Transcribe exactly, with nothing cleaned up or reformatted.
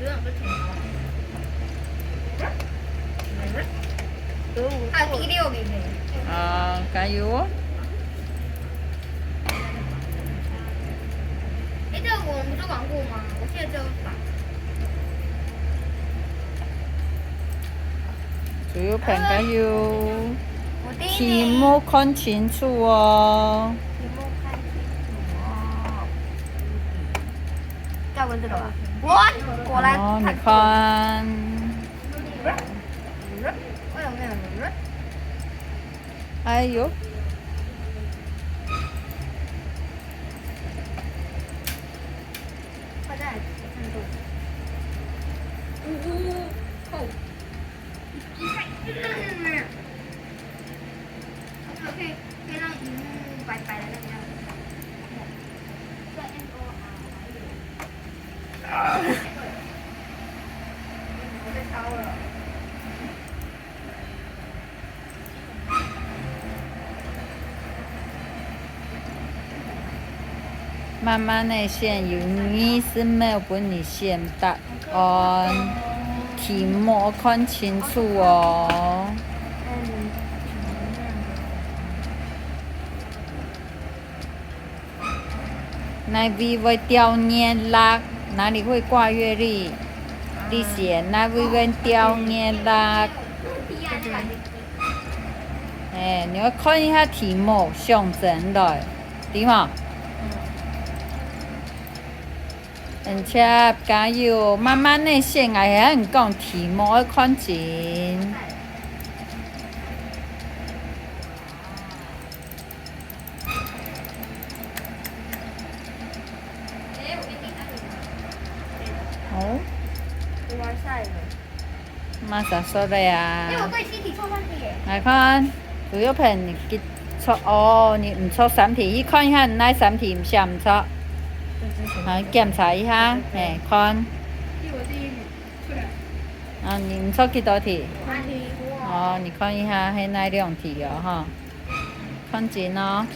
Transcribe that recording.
有两个甜的。还有第六名呢。啊，加油哦！哎，这个我们不是玩过吗？我记得只有一把。 豬油片加油，我第一名。题目看清楚哦。题目看清楚哦。再问这个吧。哇，果然哦，你看。看。为什么没有？哎呦。 快再来看过。呜呜，痛。可以，可以让荧幕白白的那个样子。这N O R。啊。我被烧了。 慢慢个選，有二十秒分你選答案，題目看清楚哦。哪位會吊月曆？哪裡會掛月曆？你選哪位會吊月曆？ 哎，你愛看一下題目，上前來，對無？嗯。很強，加油，慢慢个選，𠊎係你講題目愛看真。 哦。我玩晒了。Masa sore啊？哎，我对七题错三题耶。來看，豬油片你記錯哦，你毋錯三題，去看一下你哪三題寫毋錯。啊，檢查一下，嘿，看。因為我第一名。啊，你毋錯幾多題？三題。哦，你看一下，係哪兩題哦，吼。看真哦。